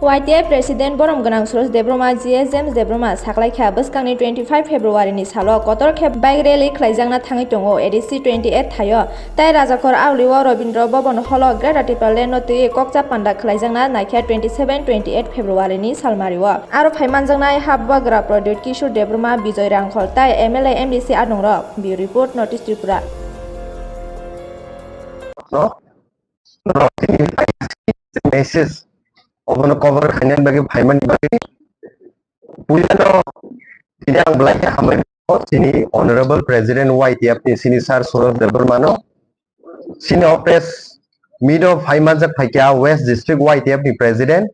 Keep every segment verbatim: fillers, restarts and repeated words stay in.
Y T F President borom gwnang Suresh Debbarma, G S James Debbarma saklaikha, bwskangni twenty-five February ni salo kotor khe bike rally khlaijakna thangwi tongo A D C twenty-eight thaio, tei Rajakhor Aulio Rabindra Bhavan Hall o Greater Tipraland no twiwi kokcha panda khlaijakna naikha twenty-seven twenty-eight February ni salmario. Aro phaimanjaknai ha bubagra Pradyut Kishore Debbarma, Bijoy Rangkhol tei M L A M D C adongrok. Bureau Report, North East Tripura. No? Message obono cover khainani bagwi phaimani bagwi puilano tini ang belai khe hambai chini Honorable President Y T F ni chini Sir Suresh Debbarma no. Chini o press meet o phaimanjak phaikha West District Y T F ni President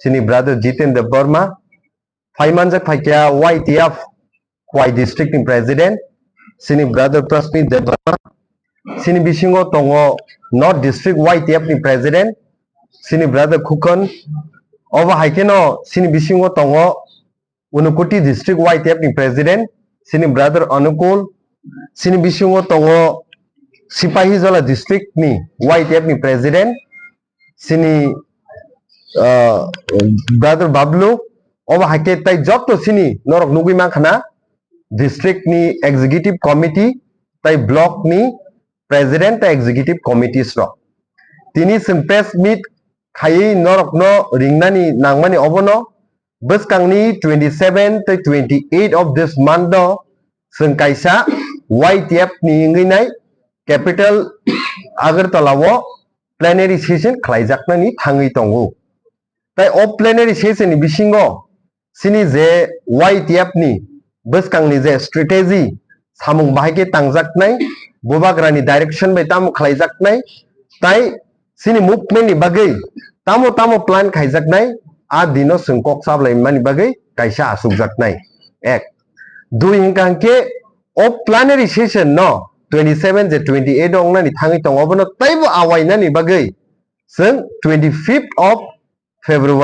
chini brother Jiten Debbarma, phaimanjak phaikha Y T F Khwai District ni President chini brother Prasmit Debbarma, chini bisingo tongo North District Y T F ni President chini brother Khukon, obo hai kheno chini bisingo tongo Unakoti District Y T F ni President chini brother Anukul, chini bisingo tongo Sipahijola District ni Y T F ni President chini, ah, brother Bablu, obo hai khe tai joto chini norok nugwi mankha na district ni executive committee tai block ni president tai executive committees rok. Tini chwng press meet khaiwi norokno ringnani nangmani obono bwskangni twenty-seven tei twenty-eight of this month no chwng kaisa Y T F ni wngwi nai capital Agartala o plenary session khlaijaknani thangwi tongo. Tai o plenary session ni bisingo chini je Y T F ni bwskangni je strategy samung bahai khe tangjaknai, bubagrani direction bai tamo khlaijaknai, tai chini movement ni bagwi tamo tamo plan khaijaknai, a dino chwng kok chablaimani bagwi kaisa achukjaknai. Ek. Dui hwnkha hwnkhe o plenary session no twenty-seven je twenty-eight o wngnani thangwi tongo, obono teibo awainani bagwi chwng twenty-fifth of February